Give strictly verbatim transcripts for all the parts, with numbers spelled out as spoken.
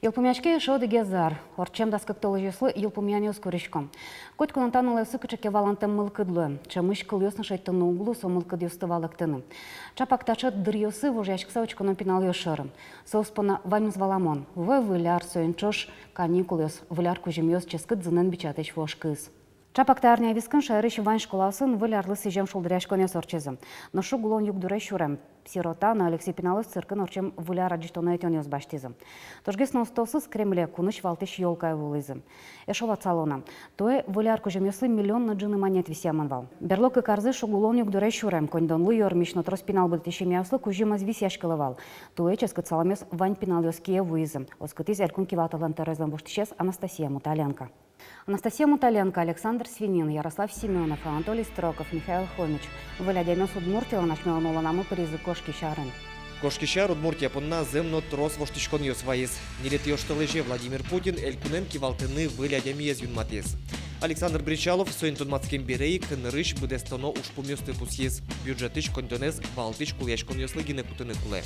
Йылпумъяське эшшо одӥгез ар. Ортчем дас кык толэзьёслы йылпумъянъёс курисько. Котькуд та нылъёсы кыӵе ке валантэм мылкыд луэ. Ӵемысь кылъёс но шедьтыны уг луы со мылкыдъёсты валэктыны. Ӵапак таӵе дыръёсы вожъяськыса учконо пиналъёс шоры. Соос понна ваньмыз валамон. Вуэ Выль ар, соин ӵош каникулъёс, Выль ар кузьымъёс, ческыт зынэн бичатӥсь вож кыз. Ӵапак та арня вискын шаерысь вань школаосын Выль арлы сӥзем шулдыръяськонъёс ортчизы. Нош шу гулон югдуре сюрем, сирота но ӧлексий пиналъёс циркын ортчем Выль ар адӟытоно ӧтёнъёс басьтӥзы. Тужгес но устоосыз Кремле, кунысь валтӥсь ёлкае вуылӥзы. Эшшо ватсалом на: туэ Выль ар кузьымъёслы миллион но ӝыны манет висъямын вал. Берло кык арзэ шу гулон югдуре сюрем, коньдонлы ёрмись но трос пинал быдтӥсь семьяослы кузьым ӧз висъяськылы вал. Туэ ческыт саламъёс вань пиналъёс кие вуизы, оскытӥз Элькун кивалтэтлэн тӧроезлэн воштӥсез Анастасия Муталенко. Анастасия Муталенко, Александр Свинин, Ярослав Семёнов, Анатолий Строков, Михаил Хомич. Выль адямиос Удмуртилэн асьмелэн улонамы пыризы кошкись арын. Кошкись ар Удмуртия понна зэм но трос воштӥськонъёс вайиз. Ньылетӥ оштолэзе Владимир Путин Элькунэн кивалтыны выль адямиез юнматӥз. Александр Бречалов соин тодматскем бере ик нырысь быдэстоно ужпумъёсты пусйиз. Бюджетысь коньдонэз валтӥсь кулэяськонъёслы гинэ кутыны кулэ.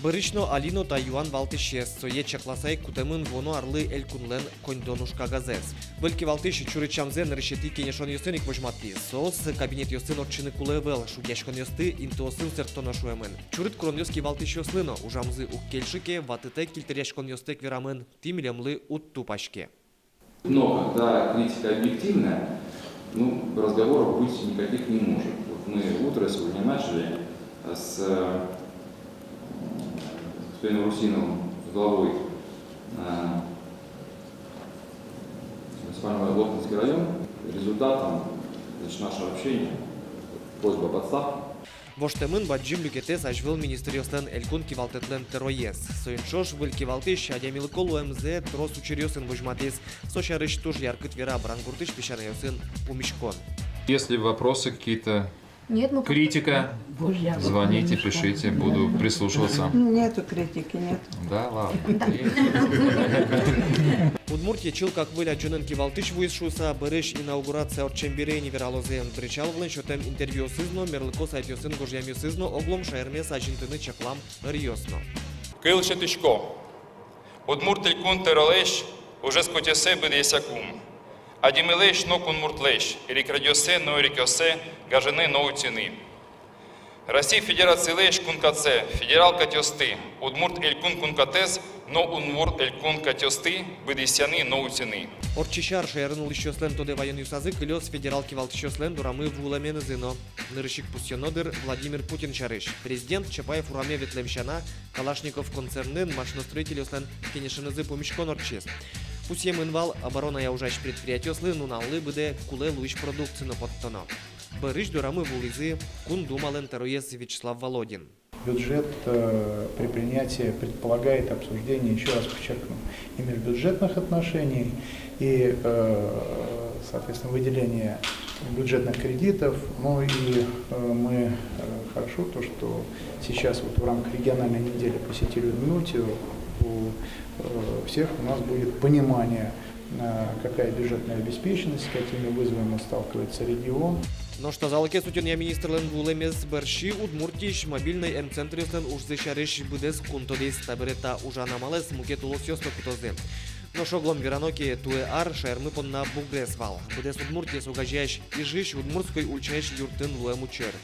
Бӧрысь но, али но та юан валтӥсез, сое чакласа ик кутэмын вуоно арлы Элькунлэн коньдон уж кагазэз. Выль кивалтӥсь чурыт сямзэ нырысетӥ кенешонъёсын ик возьматӥз. Соос кабинетъёсын ортчыны кулэ ӧвӧл, шугъяськонъёсты интыосын сэрттоно шуэмын. Чурыт куронъёс кивалтӥсьёслы но: ужамзы уг кельшы ке, ватытэк, кильтыръяськонъёстэк верамын: тӥ милемлы уд тупаське. Но когда критика объективная, ну, разговоров быть никаких не может. Вот мы утро сегодня начали с, э, господином Русиновым, с главой, э, муниципального Лопнинский район. Результатом, значит, нашего общения просьба об отставке. Воштэмын бадӟым люкетэз азьвыл министръёслэн, Элькун кивалтэтлэн тӧроез. Соин ӵош выль кивалтӥсь адямилыко луэмзэ трос учыръёсын возьматӥз. Со сярысь туж яркыт вера Брангуртысь песянайёсын пумиськон. Если вопросы какие-то, нет, ну, критика, звоните, пишите, буду прислушиваться. Нету критики, нет. Да ладно. Удмуртие чылкак выль адӟонэн кивалтӥсь вуиз шуыса, бӧрысь инаугурация ортчем бере ини вералозы. Бречаловлэн сётэм интервьюосыз но, мерлыко сайтъёсын гожъямъёсыз но, оглом шаермес азинтыны чаклам ӧръёс но. Кыл сётӥсько: Удмурт Элькун тӧролэсь ужез кутъёссэ быдэсъяку. Адямилэсь но кунмуртлэсь эрикрадъёссэ но эрикъёссэ гажаны но утьыны. Россия Федерацилэсь кункатсэ, федерал катъёсты, Удмурт Элькун кункатэз но Удмурт Элькун катъёсты быдэсъяны но утьыны. Ортчись ар шаерын улӥсьёслэн тодэ ваёнъёсазы кылёз федерал кивалтӥсьёслэн дорамы вуылэменызы но. Нырысь ик пусъёно, дыр, Владимир Путин сярысь. Президент Чапаев ураме ветлэм сяна, Калашников концернын машиностроительёслэн кенешенызы пумиськон ортчиз. Пусъемын вал, обороная ужась предприятиослы нуналлы быдэ кулэ луись продукци но поттоно. Бӧрысь дорамы вуылӥзы Кун Думалэн тӧроез Вячеслав Володин. Бюджет, э, предприятия предполагает обсуждение, ещё раз подчеркну, и межбюджетных отношений, и, э, соответственно, выделение бюджетных кредитов. Ну и, э, мы, э, хорошо то, что сейчас вот в рамках региональной недели посетили Удмуртию, у, э, всех у нас будет понимание, э, какая бюджетная обеспеченность, с какими вызовами сталкивается регион. Нош тазалыкез утёнъя министрлэн вуылэмез бӧрсьы Удмуртиысь мобильной эмцентръёслэн ужзы сярысь быдэс кун тодӥз. Табере та ужан амалэз мукет улосъёс но кутозы. Нош оглом верано ке, туэ ар шаермы понна бугрес вал. Быдэс Удмуртиез огазеясь Ижысь Удмуртской ульчаысь юртын луэм учыр.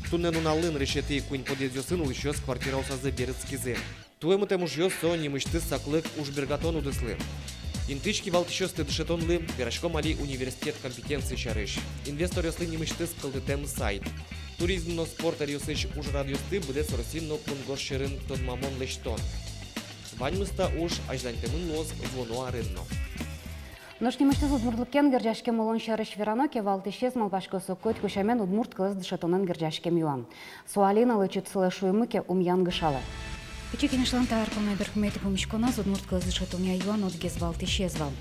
Туннэ нуналлы нырысетӥ куинь подъездъёсын улӥсьёс квартираосазы берытскизы. Туэ мытэм ужъёс — со нимысьтыз саклык ужбергатон удыслы. Интыысь кивалтӥсьёсты дышетонлы вераськом али университет компетенций сярысь. Инвесторъёслы нимысьтыз кылдытэм сайт. Туризм но спорт ӧръёсысь ужрадъёсты быдэс Россиын но кунгож сьӧрын тодмамон лэсьтон. Ваньмыз та уж азьланьтэмын луоз вуоно арын но. Нош нимысьтыз удмуртлыкен герӟаськем улон сярысь верано ке, валтӥсез малпасько со котьку сямен удмурт кылэз дышетонэн герӟаськем юан. Со али но лэчыт сылэ, шуимы ке, ум янгышалэ. Пичи Кенешлэн та ар понна берпуметӥ пумиськоназ удмурт кылэз дышетонъя юан одӥгез валтӥсез вал.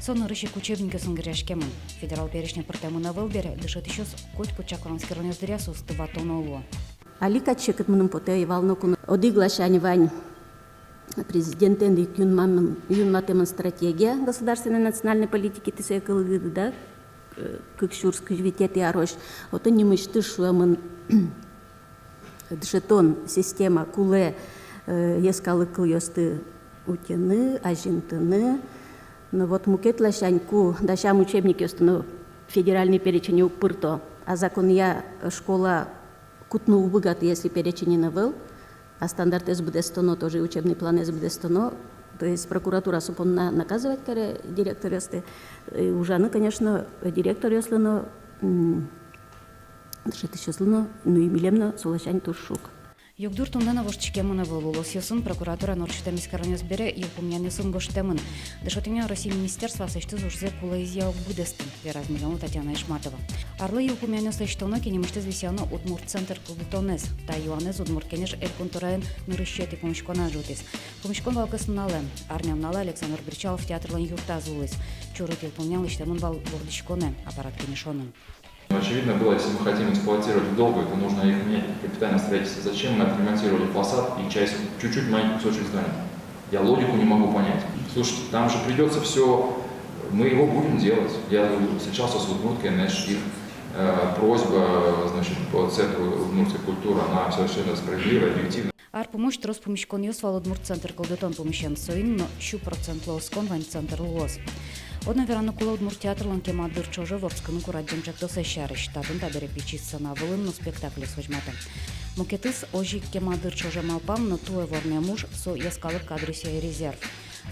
Со нырысь ик учебникъёсын герӟаськемын. Федерал перечне пыртэмын ӧвӧл бере, дышетӥсьёс котькуд чаклан-эскеронъёс дыръя соосты ватоно луо. Али кадь секыт мыным потэ ӧй вал ноку но. Одӥг ласянь вань президентэн ик юнмамын, юнматэмын стратегия государственной национальной политики, тӥ сое кылӥды, да, э, кык сюрс кызь витетӥ арозь. Отын нимысьтыз шуэмын: дышетон система кулэ, э, йӧскалык кылъёсты утьыны, азинтыны. Но вот мукет ласянь, ку дасям учебникъёсты, но федеральный перечене уг пырто, а законъя школа кутны уг быгаты, если переченын ӧвӧл, а стандартэз быдэстоно, тоже учебный планэз быдэстоно, то есть прокуратура со понна наказывать каре директоръёсты. Э, ужаны, конечно, директоръёслы но, м, дышетӥсьёслы но, ну и милем но со ласянь туж шуг. Югдур туннэ но воштӥськемын ӧвӧл. Улосъёсын прокуратураен ортчытэм эскеронъёс бере йылпумъянъёсын гожтэмын: дышетонъя Россиысь министерство аслэсьтыз ужзэ кулэезъя уг быдэсты, вераз милемлы Татьяна Ишматова. Арлы йылпумъянъёс лэсьтоно ке, нимысьтыз висъяно удмурт центр кылдытонэз. Та юанэз «Удмурт кенеш» Элькун тӧроен нырысетӥ пумиськоназ ӝутӥз. Пумиськон вал кӧснуналэ. Арнянуналэ Александр Бречалов театрлэн юртаз улӥз. Чурыт йылпумъян лэсьтэмын вал вордӥськонэ, аппарат кенешонын. Очевидно было, если мы хотим эксплуатировать в долгую, то нужно их менять под капитальное строительство. Зачем мы отремонтировали фасад и часть, чуть-чуть маленький кусочек здания? Я логику не могу понять. Слушайте, там же придётся всё, мы его будем делать. Я встречался с Удмурт кенеш, их, э, просьба, значит, по центру удмуртской культуры, она совершенно справедливая, объективная. Ар пумозь трос пумиськонъёс вал удмурт центр кылдытон пумысен, соин но сю процентлы оскон вань центр луоз. Одно вераны кулэ, удмурт театрлэн кема дыр ӵоже вордскыны курадӟем ӵектосэз сярысь. Татын табере пичи сцена вылын но спектакльёс возьмато. Мукетыз озьы ик кема дыр ӵоже малпам, но туэ вормем уж — со йӧскалык кадръёсъя резерв.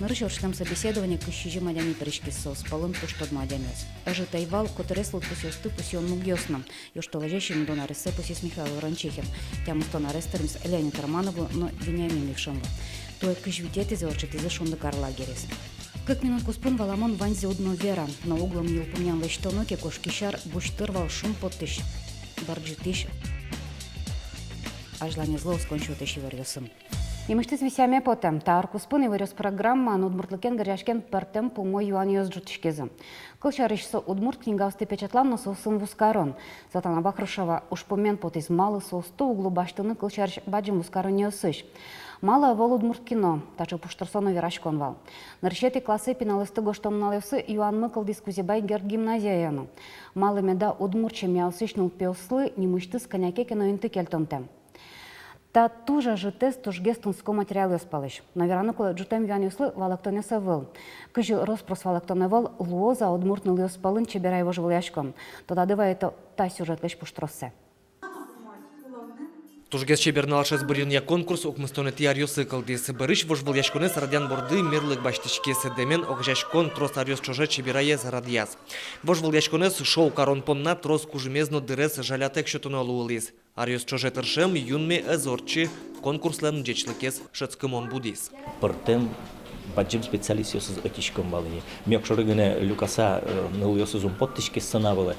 Нырысь ортчытэм собеседование кызь сизьым адями пыриськиз, соос пӧлын туж тодмо адямиос. Ӧжыт ӧй вал котырес лыдпусъёсты пусъён мугъёс но. Южтолэзе сизьымдон аресэ пусйиз Михаил Ворончихин. Тямыстон арес тырмиз Леонид Романовлы но Вениамин Левшинлы. Туэ кызь витетӥзэ ортчытӥзы «Шундыкар» лагерез. Кык минут куспын валамон ваньзэ одно вера, но огъя йылпумъян лэсьтоно ке, кошкись ар буш тыр вал шумпоттӥсь, бӧрӟытӥсь, азьланезлы оскон сётӥсь иворъёсын. Нимысьтыз висъяме потэ: та ар куспын «Иворъёс» программаын удмуртлыкен герӟаськем пӧртэм пумо юанъёс ӝутӥськизы. Кылсярысь, со удмурт книгаосты печатлан но соосын вузкарон. Светлана Вахрушева ужпуммен потӥз, малы соосты уг луы басьтыны, кылсярысь, бадӟым вузкаронъёсысь. Малы ӧвӧл удмурт кино? Таӵе пуштросо но вераськон вал. Нырысетӥ классэ пиналъёсты гожтон нуналъёсы юанмы кылдӥз Кузебай Герд гимназияя но. Малы меда удмурт семьяосысь нылпиослы нимысьтыз кӧня ке но инты кельтонтэм? Та туж ӧжытэз тужгес тунсыко материалъёс пӧлысь. Но вераны кулэ, ӝутэм юанъёслы валэктонъёс ӧвӧл. Кызьы рос-прос валэктон ӧвӧл, луоз-а удмурт нылъёс пӧлын «Чеберай» вожвылъяськон? Тодады вайытом та сюжетлэсь пуштросэ. Тужгес чебер нылашез быръёнъя конкурс укмыстонэтӥ аръёсы кылдӥз. Бӧрысь вожвылъяськонэз радъян борды мерлык басьтӥськиз. Дэмен огазеяськон трос аръёс ӵоже «Чебераез» радъяз. Вожвылъяськонэз шоу карон понна трос кужымез но дырез жалятэк сётоно луылӥз. Аръёс ӵоже тыршем юнме ӧз ортчы, конкурслэн ӟечлыкез шӧдскымон будӥз. Пӧртэм бадӟым специалистъёсыз ӧтиськом вал ини. Ми огшоры гинэ люкаса, э, нылъёсыз ум поттӥське сцена вылэ,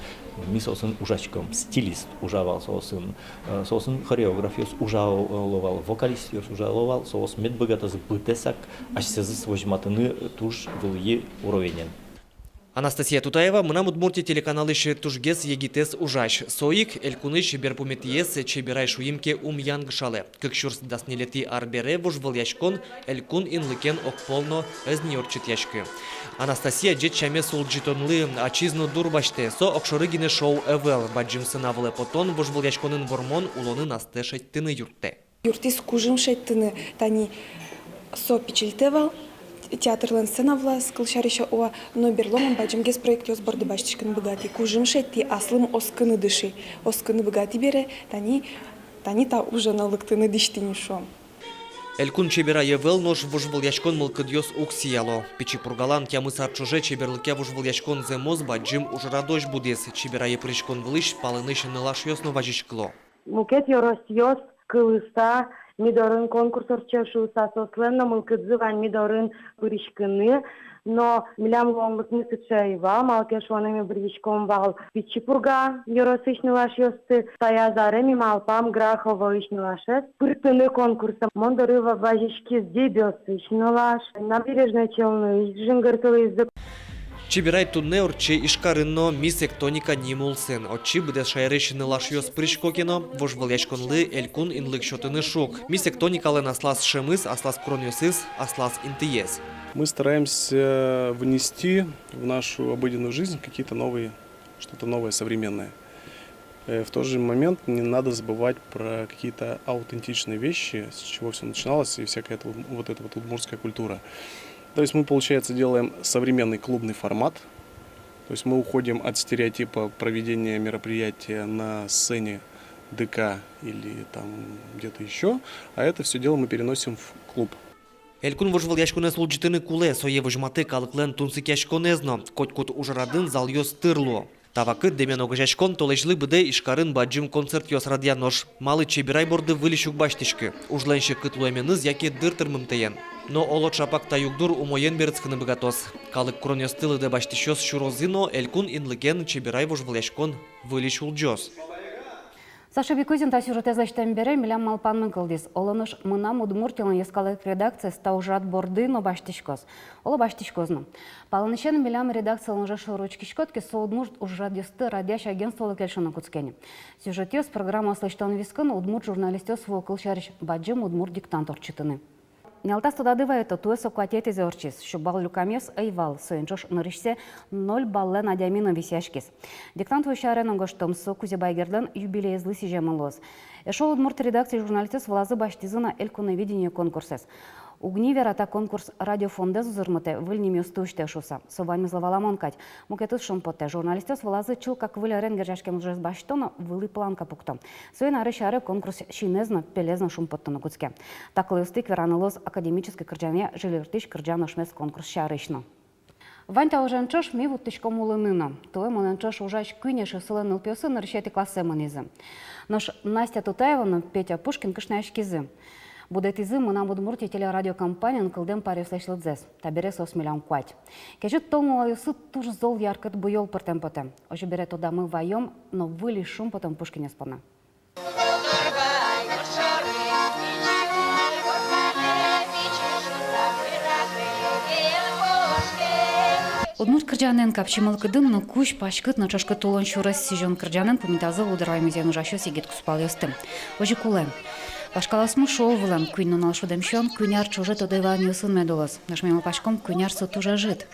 ми соосын ужаськом. Стилист ужа вал соосын, э, соосын хореографъёс ужало вал, вокалистъёс ужало вал, соос мед быгатозы быдэсак асьсэзыз возьматыны туж вылӥ уровенен. Анастасия Тутаева, «Мынам Удмуртие» телеканалысь тужгес егитэз ужась. Со ик элькунысь берпуметӥез «Чеберай» шуим ке, ум янгышалэ. Кык сюрс дас ньылетӥ ар бере вожвылъяськон элькун инлыкен огпол но ӧз ни ортчытъяськы. Анастасия ӟеч сямез улӟытонлы ачиз но дурбасьтэ. Со огшоры гинэ шоу ӧвӧл, бадӟым сцена вылэ потон, вожвылъяськонын вормон улонын астэ шедьтыны юрттэ. Юрттӥз кужым шедьтыны, тани со пичильтэ вал, театрлэн сцена вылаз, кылсярысь, уа, но берло мон бадӟымгес проектъёс борды басьтӥськыны быгатӥ. Кужым шедьтӥ, аслым оскыны дыши, оскыны быгатӥ бере, тани, тани та уже но лыктыны дӥсьтӥ ни, шуом. Элькун «Чеберай» ӧвӧл, нош вожвылъяськон мылкыдъёс уг сияло. Пичи Пургалэн тямыс ар ӵоже чеберлыкъя вожвылъяськон зэмос бадӟым ужрадозь будӥз. «Чеберае» пыриськон вылысь палэнысь нылашъёс но вазиськыло. Мукет ёросъёс кылыса, ми дорын конкурс ортче шуыса, соослэн но мылкыдзы вань ми дорын пыриськыны, но милям луонлыкмы сыӵе ӧй вал, малы ке шуоно, ми быръиськом вал Пичи Пурга ёросысь нылашъёсты. Таяз аре ми малпам Граховоысь нылашез пыртыны конкурсэ. Мон доры ва-, вазиськиз Дэбесысь нылаш, Набережной Челныысь жингыртылӥзы. «Чеберай» туннэ ортче Ижкарын но, «Мисс Эктоника» ним улсын. Отчы быдэс шаерысь нылашъёс пырисько ке но, вожвылъяськонлы элькун инлык сётыны шуг. «Мисс Эктоникалэн» аслаз шӧмыз, аслаз куронъёсыз, аслаз интыез. Мы стараемся внести в нашу обыденную жизнь какие-то новые, что-то новое, современное. Э, В тот же момент не надо забывать про какие-то аутентичные вещи, с чего все начиналось, и всякая эта вот, вот эта вот удмуртская культура. То есть мы, получается, делаем современный клубный формат. То есть мы уходим от стереотипа проведения мероприятия на сцене ДК или там где-то еще, а это все дело мы переносим в клуб. Элькун вожвылъяськонэз улӟытыны кулэ, сое возьматэ калыклэн тунсыкъяськонэз но. Котькуд ужрадын залъёс тыр луо. Та вакыт «Дэмен» огазеяськон толэзьлы быдэ Ижкарын бадӟым концертъёс радъя. Нош малы Чеберай борды выльысь уг басьтӥськы? Ужлэн секыт луэменыз яке дыр тырмымтэен? Но оло, ӵапак та югдур умоен берытскыны быгатоз. Калык куронъёсты лыдэ басьтӥсьёс сюрозы но, элькун инлыкен Чеберай вожвылъяськон выльысь улӟоз. Саша Бикузин та сюжетэз лэсьтэм бере милям малпанмы кылдӥз. Оло нош «Мынам Удмуртиелэн» йӧскалык редакциез та ужрад борды но басьтӥськоз. Оло, басьтӥськоз но. Палэнысен, милям редакциялэн ужез шоры учкиськод ке, со удмурт ужрадъёсты радъясь агентстволы кельшыны кутске ни. Сюжетъёс, программаос лэсьтон вискын удмурт журналистъёс вуо кыл сярысь бадӟым удмурт диктант ортчытыны. Нялтас тодады вайыто, туэ со куатетӥзэ ортчиз. Сю балл люкамъёс ӧй вал, соин ӵош нырысьсэ ноль баллэн адями но висъяськиз. Диктант вуись аре но гожтом, со Кузебай Гердлэн юбилеезлы сӥземын луоз. Эшшо удмурт редакциысь журналистъёс вылазы басьтӥзы на «Элькуновидение» конкурсэз. Уг ни вера, та конкурс радиофондэз узырмытэ, выль нимъёсты усьтэ шуыса. Со ваньмызлы валамон кадь. Мукетыз шумпоттэ: журналистъёс вылазы чылкак выль арен герӟаськем ужез басьто но вылӥ планка пукто. Соин арысь аре конкурс синэз но, пелез но шумпоттыны кутске. Та кылъёсты ик вераны луоз академической кырӟанъя «Жильыртӥсь кырӟан ошмес» конкурс сярысь но. Вань та ужен ӵош ми вуттӥськом улыны но. Туэ монэн ӵош ужась куинь эшъёсылэн нылпиосы нырысетӥ классэ мынӥзы. Нош Настя Тутаева но Петя Пушкин кышнояськизы. Будэтӥзы «Мынам Удмуртие» телерадиокомпаниын кылдэм паръёслэсь лыдзэс. Табере соос милям куать. Кезьыт тол нуналъёсы туж зол яркыт буёл пыртэм потэ. Озьы бере тодамы ваём но выльысь шумпотом Пушкинъёс понна. Удмурт кырӟанэн капчи мылкыдын но кузь, паськыт но ӵошкыт улон сюрес сӥзён кырӟанэн пумитазы Лудорвай музейын ужасьёс егит кузпалъёсты. Озьы кулэ. Вашкалаосмы шуо вылэм: куинь нунал шудэмсион куинь ар ӵоже тодэ ваёнъёсын мед улоз. Нош ми малпаськом, куинь ар со туж ӧжыт.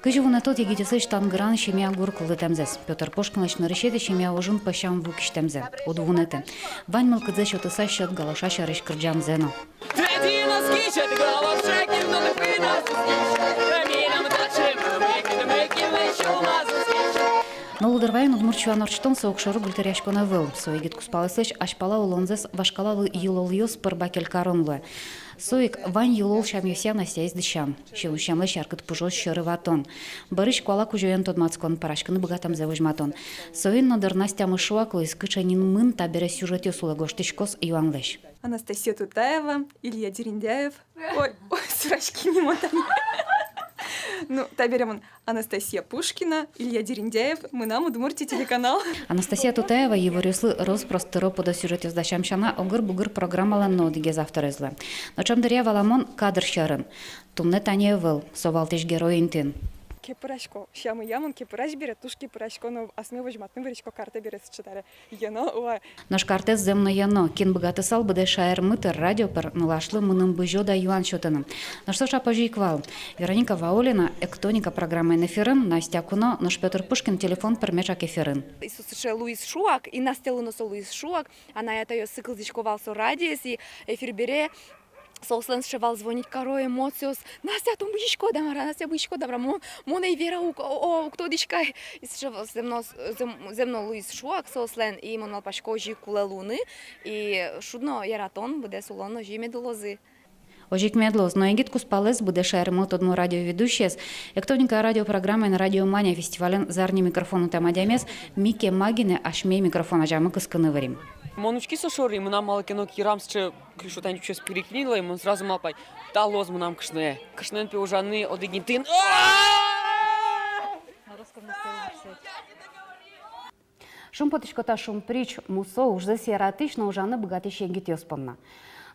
Кызьы вунэтод егитъёслэсь тангыран семья гур кылдытэмзэс, Пётр Пушкинлэсь нырысетӥ семья ужын пӧсям ву кисьтэмзэ? Уд вунэты. Вань мылкыдзэ сётыса сьӧд галоша сярысь кырӟамзэ но. Но Лудорвайын удмурт сюан ортчытон — со огшоры гультыръяськон ӧвӧл. Со егит кузпалъёслэсь азьпала улонзэс вашкала йылолъёс пыр бакель карон луэ. Со ик вань йылол сямъёсъя Настяез дӥсям. Син усемлэсь яркыт пужыос сьӧры ватон, бӧрысь куала кузёен тодматскон, пӧраськыны быгатэмзэ возьматон. Соин но, дыр, Настямы шуак луиз, кыӵе нимын табере сюжетъёс улэ гожтӥськоз юанлэсь. Анастасия Тутаева, Илья Дерендяев. Ой, ой, сураськи, нимо тани. Ну, табере мон Анастасия Пушкина, Илья Дерендяев, «Мынам Удмуртие» телеканал. Анастасия Тутаева иворъёслы рос-прос тыро-пыдо сюжетъёс дасям сяна, «Огыр-бугыр» программалэн но одӥгез авторез луэ. Но ӵем дыръя валамон кадр сьӧрын. Туннэ тани ӧвӧл, со валтӥсь герой интыын. Кепырасько, сямъя мон кепырась бере, туж кепырасько, но асме возьматыны вырисько картэ бере сыӵе таре. Йӧно, уа. Нош картэз зэм но йӧно, кин быгатысал быдэ шаермы тыр радио пыр нылашлы мыным бызёд-а юан сётыны. Нош со шапожи ик вал. Вероника Ваулина «Эктоника» программаын эфирын, Настя куно, нош Пётр Пушкин телефон пыр меӵак эфирын. И со сыӵе луиз шуак, и Настялы но со луиз шуак, анай-атайёссы кылзӥсько вал со радиоез, и эфир бере соослэн сыӵе вал, звонить каро, эмоциос: «Настя, тон бызиськод-а, мар-а, Настя, бызиськод-а, мар-а, мон, мон ӧй вера ук, о, о, уг тодӥськы ай». И сыӵе вал, зэм но, зэм, зэм но луиз шуак соослэн, и мон малпасько, озьы ик кулэ луыны, и шуд но яратон быдэс улон озьы мед улозы. Озьы ик мед луоз, но егит кузпалэз, быдэ шаермылы тодмо радиоведущиез, «Эктоника» радиопрограммаен «Радиомания» фестивален зарни микрофон утэм адямиез, Мике Магинэ асьме микрофон азямы кыскыны вырим. Мон учки со шоры, мынам малы ке но кирам сыӵе кышнотань чучес переклинило, и мон сразу малпай: та луоз мынам кышное. Кышноен, пе, ужаны одӥг интыын. Шумпотӥсько та шумприч, мусо, ужзэс яратӥсь но ужаны быгатӥсь егитъёс понна.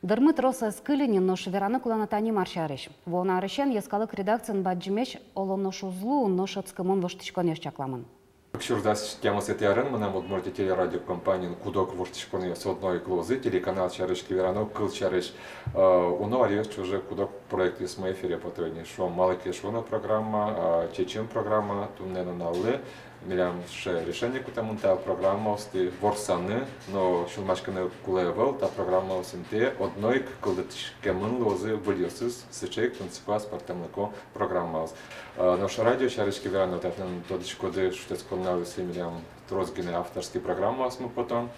Дырмы трос ӧз кыльы ни, нош вераны кулэ на тани мар сярысь. Вуоно арысен йӧскалык редакциын бадӟымесь, оло, нош уз луы, но шӧдскымон воштӥськонъёс чакламын. Сюрс дас тямысэтӥ арын «Мынам Удмуртие» телерадиокомпаниын куд-ог воштӥськонъёс одно ик луозы. Телеканал сярысь ке верано, кыл сярысь, э, уно аръёс ӵоже куд-ог проектъёсмы эфире пото ини. Шуом, «Малы ке шуоно» программа, э, «Чечым» программа. Туннэ нуналлы милям сыӵе решение кутэмын: та программаосты ворсаны но сюлмаськыны кулэ ӧвӧл, та программаос интые одно ик кылдытӥськемын луозы выльёсыз, сыӵе ик тунсыкояз пӧртэмлыко программаос. Э, нош радио сярысь ке верано, татын, тодӥськоды, шутэтскон нуналъёсы милям трос гинэ авторский программаосмы потон.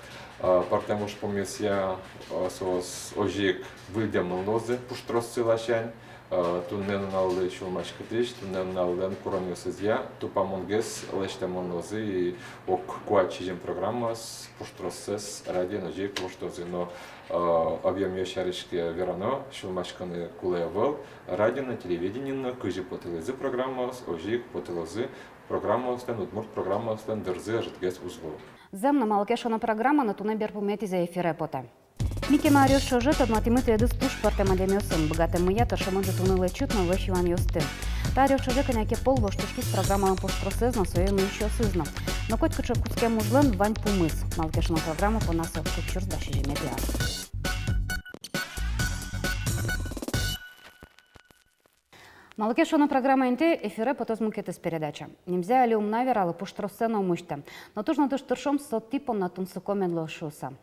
Э, пӧртэм ужпумъёсъя, э, соос озьы ик выльдэмын луозы пуштроссы ласянь. Э, туннэ нуналлы сюлмаськытӥсь, туннэ нуналлэн куронъёсызъя тупамонгес лэсьтэмын луозы, и ог куать-сизьым программаос пуштроссэс радиоын озьы ик воштозы. Но, э, объёмъёс сярысь ке верано, сюлмаськыны кулэ ӧвӧл, радио но, телевидение но, кызьы потылӥзы программаос, озьы ик потылозы программаослэн, удмурт программаослэн дырзы ӧжытгес уз луы. Зэм но, «Малы ке шуоно» программа но туннэ берпуметӥзэ эфире потэ. Ми кема аръёс ӵоже тодматӥмы тӥледыз туж пӧртэм адямиосын. Быгатэммыя тыршомы ӝутыны лэчыт но вӧсь юанъёсты. Та аръёс ӵоже кӧня ке пол воштӥськиз программалэн пуштросэз но, сое нуисьёсыз но. Но котькыӵе кутскем ужлэн вань пумыз. «Малы ке шуоно» программа понна со кык сюрс дас сизьыметӥ ар. «Малы ке шуоно» программа интые эфире потоз мукетыз передача. Нимзэ али ум на вералэ, пуштроссэ но ум усьтэ. Но туж но туж тыршом, со тӥ понна тунсыко мед луоз шуыса.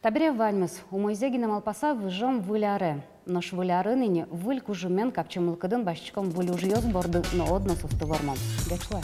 Табере ваньмыз. Умойзэ гинэ малпаса, выжом Выль аре. Нош Выль арын ини выль кужымен капчи мылкыдын басьтӥськом выль ужъёс борды но одно соосты вормом. Ӟеч луэ.